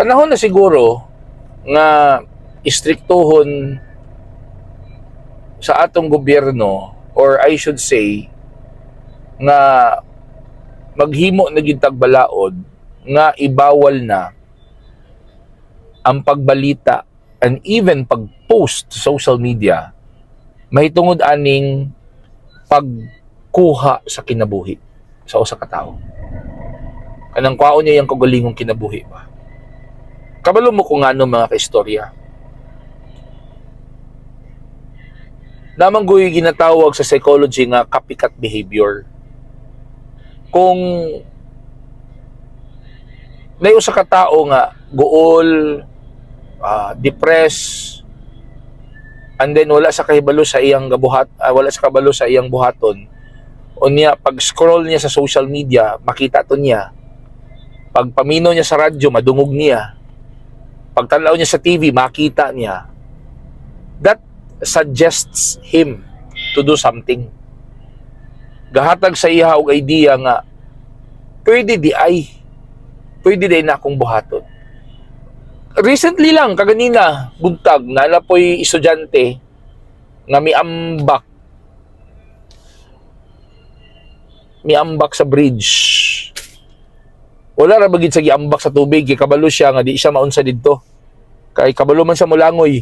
Panahon na siguro nga istriktuhon sa atong gobyerno, or I should say nga maghimo na gyud tag balaod nga ibawal na ang pagbalita and even pag-post sa social media mahitungod aning pagkuha sa kinabuhi sa usa ka tawo. Kanang kwaon niya yung kaugalingong kinabuhi ba. Kabalo mo kung ano, mga kaistorya. Naa man goy ginatawag sa psychology nga copycat behavior. Kung naay usa ka tawo nga guol, depressed, and then wala sa kahibalo sa iyang gabuhat, wala sa kabalo sa iyang buhaton. Unya pag scroll niya sa social media, makita to niya. Pag paminaw niya sa radyo, madungog niya. Pag tan-aw niya sa TV, makita niya. That suggests him to do something. Gahatag sa iya og idea nga pwede diay. Pwede diay na akong buhaton. Recently lang, kaganina, buntag, naa poy estudyante nga miambak sa bridge. Wala ra ba gid sa giambak sa tubig kay kabalo siya nga di siya maunsa didto. Kay kabalo man siya molangoy.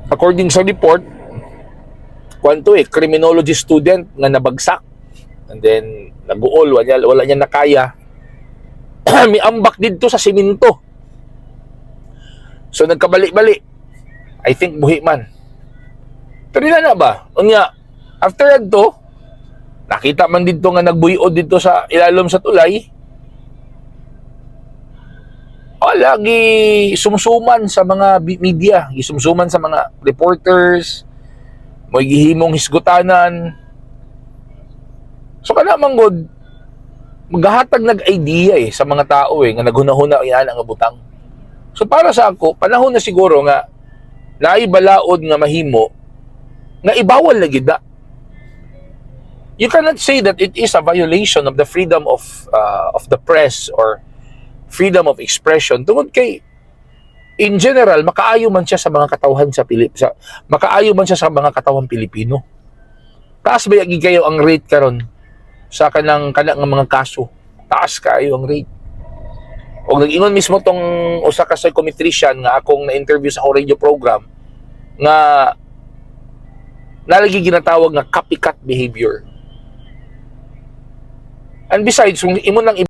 According sa report, kwanto eh, criminology student nga nabagsak. And then naguol, wala niya nakaya. Miambak didto sa simento. So nagkabali-bali. I think buhi man. Pero na ba? Unya, after adto, nakita man didto nga nagbuyod didto sa ilalom sa tulay. Wala, gi sumsuman sa mga media, gisumsuman sa mga reporters, mo gihimong hisgutanan. So kana man gud magahatag nag idea eh sa mga tao eh nga naghunahuna ina nga butang. So para sa ako, panahon na siguro nga naay balaod nga mahimo nga ibawal na gid na. You cannot say that it is a violation of the freedom of the press or freedom of expression tungod kay in general makaayo man siya sa mga katawhan sa Pilip sa makaayo man siya sa mga katawhan Pilipino. Taas ba gid kayo ang rate karon sa kanang kana nga mga kaso? Taas kaayo ang rate. Og nag-ingon mismo tong usa ka psychometrician nga akong na-interview sa akong radio program nga nalagi ginatawag nga copycat behavior. And besides, kung imo nang